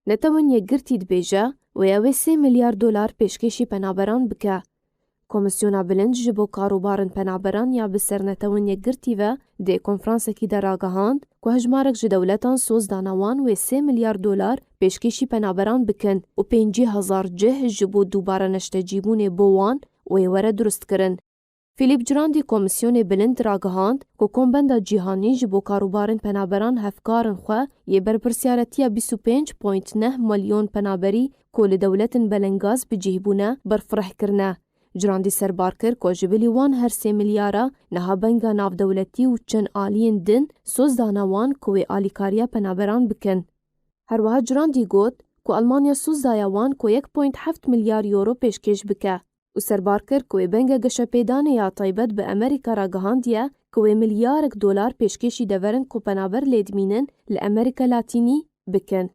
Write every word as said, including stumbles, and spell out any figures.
Netewên Yekgirtî dibêje, wê ew ê sê milyar dolar pêşkêşî penaberan bike. Komîsyona Bilind ji bo Karûbarên Penaberan ya bi ser Netewên Yekgirtî ve di konferansekî de ragihand ku hejmarek ji dewletan soz dane wan wê sê milyar dolar pêşkêşî penaberan bikin û pêncî hezar cih ji bo dubare neştecîbûnê bo wan wê were durustkirin. Philip Grandi Komîsyonê Bilind ragihand ku Kombenda Cîhanî ji bo Karûbarên Penaberan hevkarin xwe yê berpirsyaretiya bîst û pênc point neh milyon penaberî ku li dewletên belengaz bi cih bûne, berfireh kirine. Grandi serbar kir ku ji bilî wan her sê milyara niha benga navdewletî û çend aliyên din soz dane wan ku wê alîkariya penaberan bikin. Her wiha Grandi got ku Almanya soz daye wan ku yek point heft milyar euro pêşkêş bike û serbar kir ku wê benga geşepêdanê ya taybet bi Amerîka ragihandiye ku wê milyarek dolar pêşkêşî deverên ku penaber lê dimînin li Amerîka Latînî bikin.